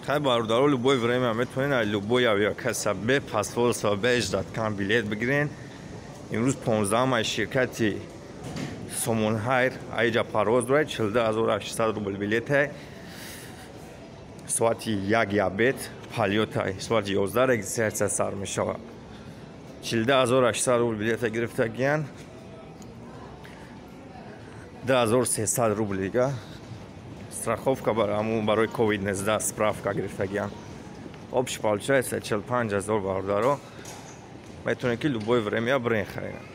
Хай, бародаро, любое время метавонед любой авиакасса бе посольство, бе ждать кан билет бигирен. Имрӯз 15-ам ширкати Сомонайр аиҷа парвоз дорад, 42 800 рубл билете. Соати 1 обед полётай, соати 11 регистрация сар мешавад. 42 800 рубл билета гирифтагиян, 2300 рубл дига страховка, ҳамун барои ковид-19 справка гирифтагиян. Общий получается 45 000. Бародаро, метавонед, ки любое время бирен, харен.